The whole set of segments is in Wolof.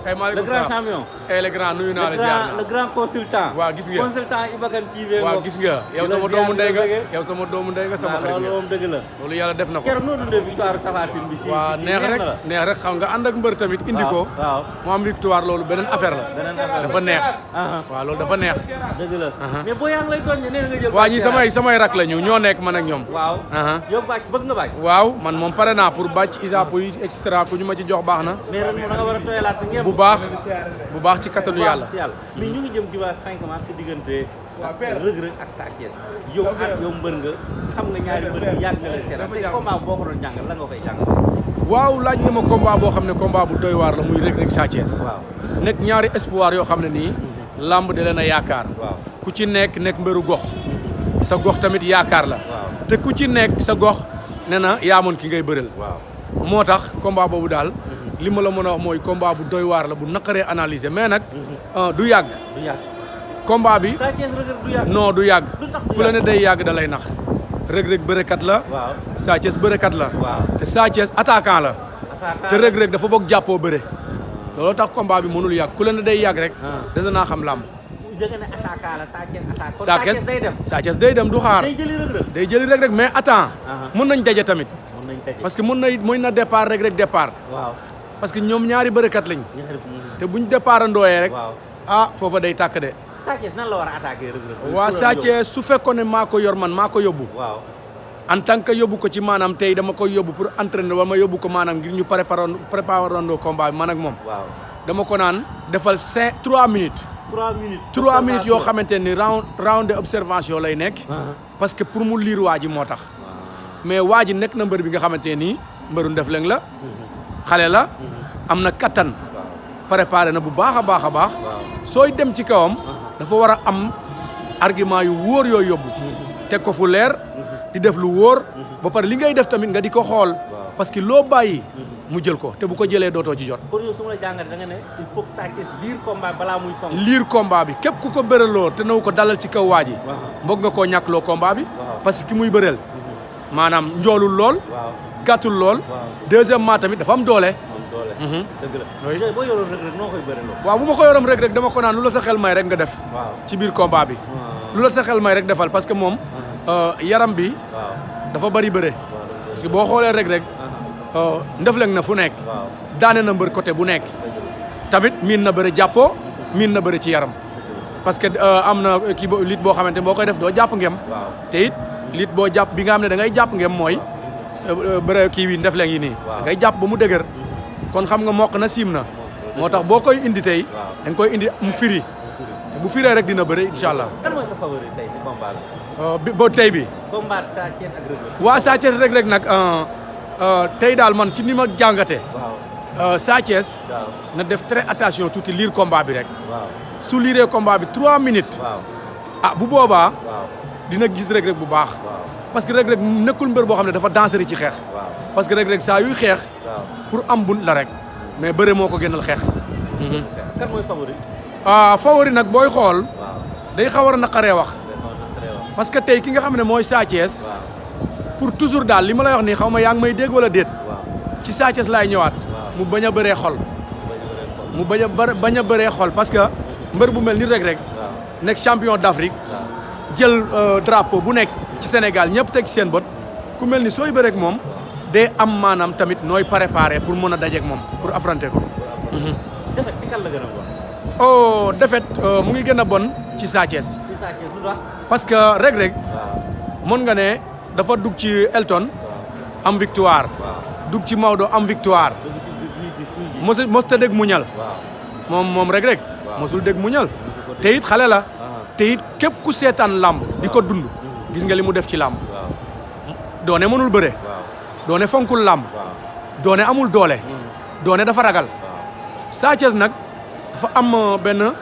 kay maaleykum le grand salaam. champion. le grand nuyu naa la ziar naa le grand consultant. waaw gis nga consultant Iba Kane TV. waaw gis nga yow sama doomu ndey nga yow sama doomu ndey nga sama xarit loolu moom dëgg la. loolu yàlla def na ko. keroog noo dundee victoire Tapha Tine bi. waaw neex rek xam nga ànd ak mbër tamit indi ko. waaw mu am victoire loolu beneen affaire la. dafa neex. waaw loolu dafa neex. dëgg la mais boo yaa ngi lay doon nee na nga jël. waa ñi samay rak la ñu ñoo nekk man ak ñoom. waaw yow bàcc bëgg nga bàcc. waaw man moom pare naa pour bàcc ISAPO yi et cetera ku ñu ma ci jox baax na. mais ren da nga war a tooyalaat sa ngeen. bu baax ci kattanu yàlla. mais ñu ngi jëm ci waa 5 mars ci diggante Reug Reug ak Sa Thiès yow mbër nga xam nga ñaari mbër yi yàgg nga leen seetal tey combat boo ko doon jàngal lan nga koy jàngal. waaw laaj nga ma combat boo xam ne combat bu doy waar la muy Reug Reug Sa Thiès. waaw nekk ñaari espoir yoo xam ne nii. lamb da leen a yaakaar. ku ci nekk mbëru gox. sa gox tamit yaakaar la. te ku ci nekk sa gox nee na yaamoon ki ngay bëreel. moo tax combat boobu daal. li ma la mën a wax mooy combat bu doy waar la bu naqaree analyser mais nag. du yàgg. combat bi. Sa Thiès Reug Reug du yàgg. non du yàgg. ku la ne day yàgg da lay nax. Reug Reug bërekat la. Sa Thiès bërekat la. te Sa Thiès attaquant la. te Reug Reug dafa bokk jàppoo bëre. looloo tax combat bi mënul yàgg ku la ne day yàgg rek. dese naa xam làmb. dëgg na attaquant la Sa Thiès day dem. Sa Thiès day dem du xaar. day jëli Reug Reug mais attends. mën nañ daje tamit. parce que mën na départ Reug Reug départ. parce que ñoom ñaari bërekat lañ. te buñ départ ndooyee rek. foofa day tàkk de. Sa Thiès nan la war a attaquer Reug Reug. waa Sa Thiès su fekkoon ne maa ko yor man maa ko yóbbu. en tant que yóbbu ko ci maanaam tey dama koy yóbbu pour entraîner wala ma yóbbu ko maanaam ngir ñu préparandoo combat bi man ak moom. dama ko naan defal 3 minutes. 3 minutes yoo xamante ni round de observation lay nekk. parce que pour mu liir waa ji moo tax. mais waa ji nekk na mbër bi nga xamante nii mbëru Ndefleng la. xale la. am na kattan. préparé na bu baax a baax. sooy dem ci kawam. dafa war a am argument yu wóor yooyu yóbbu. teg ko fu leer. di def lu wóor. ba pare li ngay def tamit nga di ko xool. parce que loo bàyyi. mu jël ko te bu ko jëlee dootoo ci jot. pour yow su ma la jàngatee da nga ne il faut que Sa Thiès liir combat balaa muy song. liir combat bi képp ku ko bëreloo te naw ko dalal ci kaw waa ji. mbokk nga koo ñàkkloo combat bi. parce que ki muy bëreel. maanaam njoolul lool. gàttul lool. deuxièmement tamit dafa am doole. dëgg la boo yoroon Reug Reug noo koy bëreloo. waaw bu ma ko yoroon Reug Reug dama ko naan lu la sa xel may rek nga def. ci biir combat bi. lu la sa xel may rek defal parce que moom. yaram bi. dafa bari bëre. parce que boo xoolee Reug Reug. Ndefleng na fu nekk. daane na mbër côté bu nekk. tamit miin na bëre jàppoo miin na bëre ci yaram. parce que am na kii lit boo xamante ne boo koy def doo jàpp ngem. te it lit boo jàpp bi nga xam ne da ngay jàpp ngem mooy bëre kii bi Ndefleng yi nii. da ngay jàpp ba mu dëgër. kon xam nga mokk na siim na. moo tax boo koy indi tey. da nga koy indi mu firi. bu firee rek dina bëre incha allah. kan mooy sa favori tey si combat bi ba tey bi. combat Sa Thiès ak Reug Reug. waa Sa Thiès Reug Reug nag tey daal man ci ni ma jàngatee. Sa Thiès na def très attention tuuti liir combat bi rek. su liiree combat bi 3 minutes. bu boobaa. dina gis Reug Reug bu baax. parce que Reug Reug nekkul mbër boo xam ne dafa dangereux ci xeex. parce que Reug Reug saa yuy xeex. pour am bunt la rek. mais bëre moo ko gënal xeex. kan mooy favori. favori nag booy xool. day xaw a naqaree wax. parce que tey ki nga xam ne mooy Sa Thiès. pour toujours daal li ma lay wax nii xaw ma yaa ngi may dégg wala déet. ci Sa Thiès laay ñëwaat. mu bañ a bëree xol. mu bañ a bëree xol parce que mbër bu mel ni Reug Reug. nekk champion d'Afrique. jël drapeau bu nekk ci Sénégal ñëpp teg ci seen bët. ku mel ni sooy bëreek moom. day am maanaam tamit nooy préparé pour mën a dajeek moom pour affronter ko. defet si kan la gën a bon. defet mu ngi gën a bon ci Sa Thiès. parce que Reug Reug. mën nga ne dafa dugg ci Elton. am victoire. dugg ci Maodo am victoire. mos ta dégg muñal. moom Reug Reug. mosul dégg muñal. te it xale la. te it képp ku seetaan làmb di ko dund. gis nga li mu def ci làmb. doone mënul bëre. doone fonkul làmb. doone amul doole. doone dafa ragal. Sa Thiès nag dafa am benn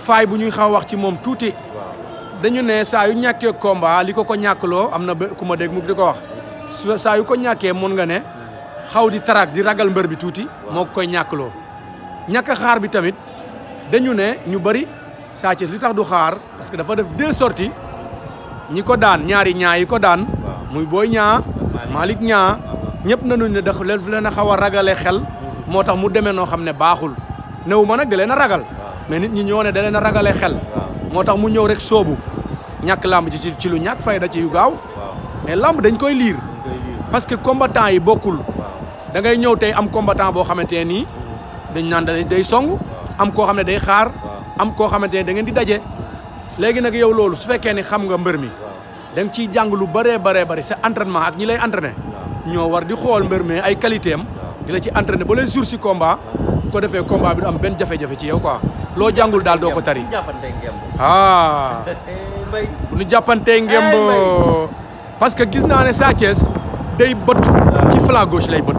faay bu ñuy xaw wax ci moom tuuti. dañu ne saa yu ñàkkee combat li ko ñàkkloo am na ku ma dégg mu di ko wax. saa yu ko ñàkkee mën nga ne xaw di tarak di ragal mbër bi tuuti. moo ko koy ñàkkloo. ñàkk xaar bi tamit dañu ne ñu bari Sa Thiès li tax du xaar parce que dafa def 2 sorties ñi ko daan ñaari ñaa yi ko daan. muy Boy Niang Malick Niang ñëpp nañu ne dafa leen a xaw a ragale xel. moo tax mu demee noo xam ne baaxul néew ma nag da leen a ragal mais nit ñi ñoo ne da leen a ragalee xel moo tax mu ñëw rek soobu ñàkk lamb ji ci lu ñàkk fayda ci yu gaaw mais lamb dañ koy liir parce que combattant yi bokkul da ngay ñëw tey am combattant boo xamante ne nii dañ naan day song am koo xam ne day xaar am koo xamante ne da ngeen di daje léegi nag yow loolu su fekkee ni xam nga mbër mi da nga ciy jàng lu bëree bëri sa entraînement ak ñi lay entraîné ñoo war di xool mbër mi ay qualité am di la ci entraîné ba lay jour si combat bu ko defee combat bi du am benn jafe-jafe ci yow quoi loo jàngul daal doo ko tari ah bu ñu jàppantee ngemb parce que gis naa ne Sa Thiès day bët ci flanc gauche lay bët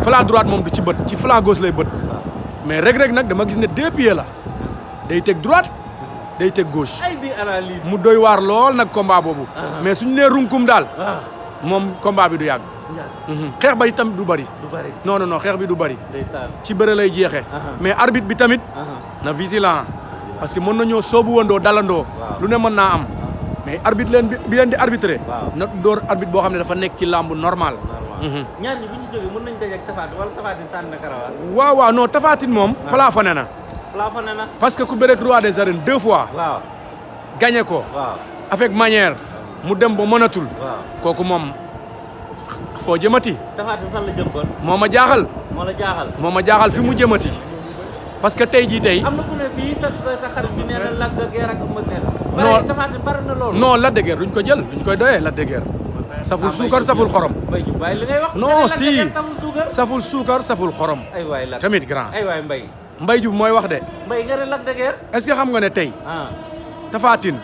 flanc droite moom du ci bët ci flanc gauche lay bët mais Reug Reug nag dama gis ne deux pieds la day teg droite day teg gauche mu doy waar lool nag combat boobu mais suñu nee runkum daal moom combat bi du yàgg xeex ba itam du bari non xeex bi du bari ci bëre lay jeexee mais arbitre bi tamit na vigilant parce que mën nañoo soobu wandoo dalandoo lu ne mën naa am mais arbitre bi leen di arbitré na door arbitre boo xam ne dafa nekk ci làmb normal ñaar ñi bu ñu jógee mën nañ daje ak Tapha Tine wala Tapha Tine sànni na karawaas waaw non Tapha Tine moom plafonné na parce que ku bëreek roi des arènes 2 fois gagné ko avec manière mu dem ba mënatul kooku moom foo jëmati Tapha Tine fan la jëm kon moo ma jaaxal moo ma jaaxal fi mu jëmati parce que tey jii tey am na ku ne fii sa xarit bi nee na Lac de Guiers ak Eumeu Sène Tapha Tine bari na loolu non Lac de Guiers duñ ko jël duñ koy doyee Lac de Guiers saful suukar saful xorom non si saful suukar saful xorom tamit grand Mbaye Diouf mooy wax de nga ne Lac de Guiers est-ce que xam nga ne tey Tapha Tine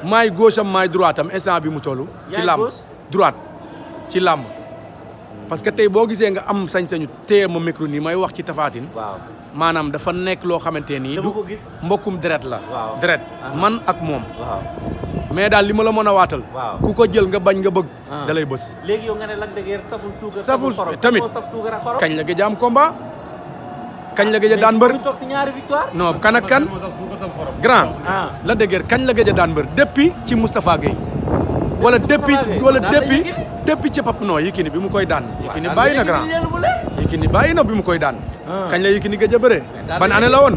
maay gauche am maay droite am instant bi mu toll ci làmb droite ci làmb parce que tey boo gisee nga am sañ-sañu téye ma micro nii may wax ci Tapha Tine maanaam dafa nekk loo xamante nii du mbokkum deret la deret man ak moom mais daal li ma la mën a waatal ku ko jël nga bañ nga bëgg da lay bës léegi yow nga ne Lac de Guiers saful tamit kañ la gëj a am combat kañ la gëj a daan mbër non kan ak kan grand Lac de Guiers kañ la gëj a daan mbër depuis ci Moustapha Gueye wala depuis ci pap non Yékini bi mu koy daan Yékini bàyyi na grand Yékini bàyyi na bi mu koy daan kañ la Yékini gëj a bëre ban année la woon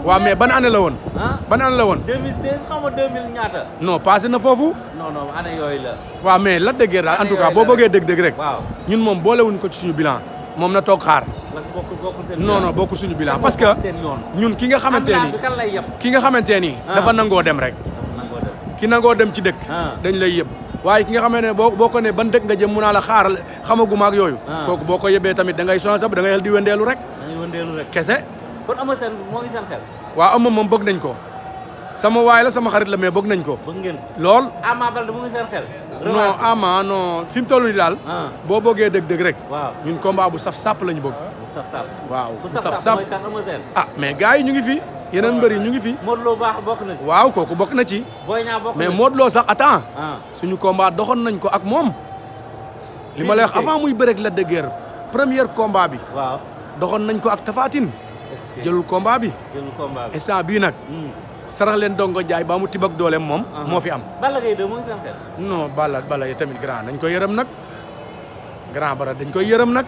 waaw mais ban année la woon ban année la woon 2016 xam nga 2000 ñaata non passé na foofu non année yooyu la waaw mais Lac de Guiers daal en tout cas boo bëggee dëgg-dëgg rek ñun moom boolewuñ ko ci suñu bilan moom na toog xaar non bokku suñu bilan parce que ñun ki nga xamante ni dafa nangoo dem rek ki nangoo dem ci dëkk dañ lay yëb waaye ki nga xamante ne boo ko ne ban dëkk nga jëm mun naa la xaaral xamaguma ak yooyu kooku boo ko yëbee tamit da ngay changé da ngay di wëndeelu rek kese kon Eumeu Sène moo ngi seen xel waaw Eumeu moom bëgg nañ ko sama waay la sama xarit la mais bëgg nañ ko lool Ama Baldé mu ngi seen xel non Ama non fi mu toll nii daal boo bëggee dëgg-dëgg rek ñun combat bu saf sàpp lañu bëgg waaw bu saf sàpp ah mais gars yi ñu ngi fi yeneen mbër yi ñu ngi fi Modou Lo bokk na ci waaw kooku bokk na ci mais Modou Lo sax attends suñu combat doxoon nañ ko ak moom li ma lay wax avant muy bëreeg Lac de Guiers premier combat bi doxoon nañ ko ak Tapha Tine jëlul combat bi instant bii nag sarax leen dongo jaay ba mu tib ak dooleem moom moo fi am Balla Gaye de mu ngi seen xel non Balla yi tamit grand dañ koy yërëm nag grand bara dañ koy yërëm nag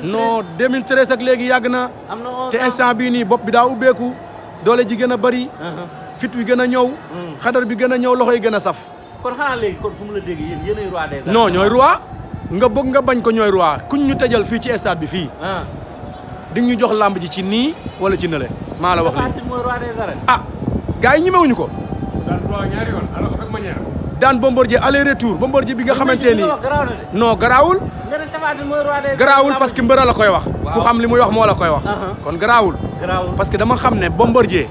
non 2013 ak léegi yàgg na te instant bii nii bopp bi daa ubbeeku doole ji gën a bëri fit wi gën a ñëw xadar bi gën a ñëw loxo yi gën a saf kon xanaa léegi kon fu mu la dégg yéenay roi des arènes non ñooy roi nga bëgg nga bañ ko ñooy roi kuñ ñu tëjal fii ci stade bi fii di ñu jox làmb ji ci nii wala ci nële maa la wax lii ah gars yi ñemewuñu ko daan Bombardier aller retour Bombardier bi nga xamante ni non garaawul garaawul parce que mbëra la koy wax ku xam li muy wax moo la koy wax kon garaawul parce que dama xam ne Bombardier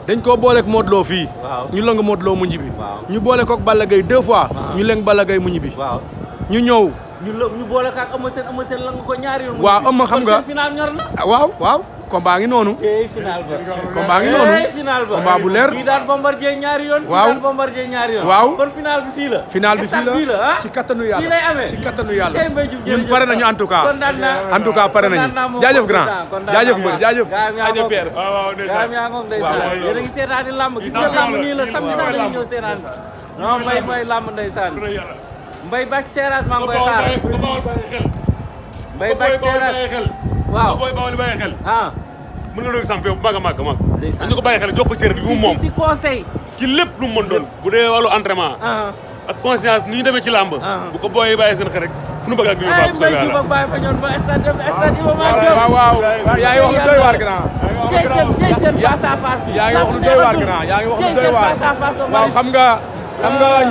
dañ koo booleeg Modou Lo fii ñu lëng Modou Lo mu ñibbi ñu boole kook Balla Gaye 2 fois ñu lëng Balla Gaye mu ñibbi ñu ñëw ñu boole ko ak Eumeu Sène lang ko ñaari yoon waaw Eumeu xam nga final ñor na waaw combat ngi noonu final ba combat ngi noonu combat bu leer kii daan Bombardier ñaari yoon waaw daan Bombardier ñaari yoon waaw kon final bi fii la final bi fii la ci kattanu yàlla ci kattanu yàlla ñun pare nañu en tout cas pare nañu jaajëf grand jaajëf mbër jaajëf jaajëf père gaam yaa ngoog ndeysaan yéen a ngi seetaani lamb gis nga lamb nii la samedi daal dañu ñëw seetaan non mbay mooy lamb ndeysaan mbay bàcc seeraas maa ngi koy xaar mbay bàcc seeraas waaw booy bawal bàyyi xel ah mën nga doon samp yow bu mag a mag ndeysaan. dañu ko bàyyi xel jox ko cër bi mu moom ci conseil ci lépp lu mu mën doon bu dee wàllu entraînement ak conscience ni ñu demee ci làmb bu ko booyee bàyyi seen xel rek fu nu bëgg ak ñu baax bu soobee yàlla bàyyi ba ñoon ba stade Iba Mar Diop waaw yaa ngi wax lu doy waar grand Jëy seen face à face bi yaa ngi wax lu doy waar grand yaa ngi wax lu doy waar face à face ba waaw xam nga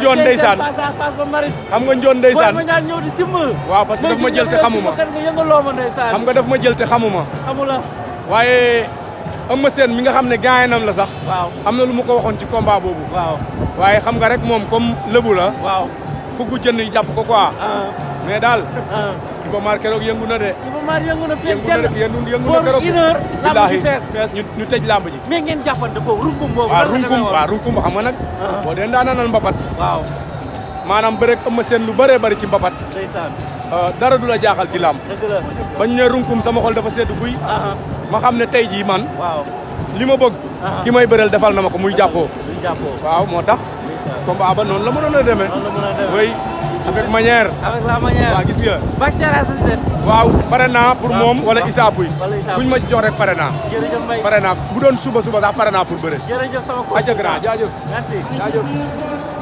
njoon ndeysaan face à face ba Maris xam nga njoon ndeysaan ma ñaan ñëw di simb waaw parce que daf ma jël te xamuma kan nga yëngaloo ma ndeysaan xam nga daf ma jël te xamuma xamula waaye Eumeu Sène mi nga xam ne gaayinam la sax waaw am na lu mu ko waxoon ci combat boobu waaw waaye xam nga rek moom comme lébu la waaw fuggu jën yi jàpp ko quoi mais daal Iba Mar keroog yëngu na de Iba Mar yëngu na yëngu na keroog une heure lamb ji fees ñu tëj lamb ji mais ngeen jàppante foofu runkum boobu waaw runkum xam nga nag boo dee ndaananal mbapat waaw maanaam bëreeg Eumeu Sène lu bëree bëri ci mbapat ndeysaan dara du la jaaxal ci lamb dëgg la bañ ne runkum sama xol dafa sedd buy ma xam ne tey jii man waaw li ma bëgg ki may bëreel defal na ma ko muy jàppoo luy jàppoo waaw moo tax combat ba noonu la mënoon a demee oui avec manière avec la manière waaw gis nga Baccara Cissé waaw pare naa pour moom wala Issa Pouye buñ ma jox rek pare naa jërëjëf Mbaye pare naa bu doon suba sax pare naa pour bëre jërëjëf sama ko aja grand jaajëf merci jaajëf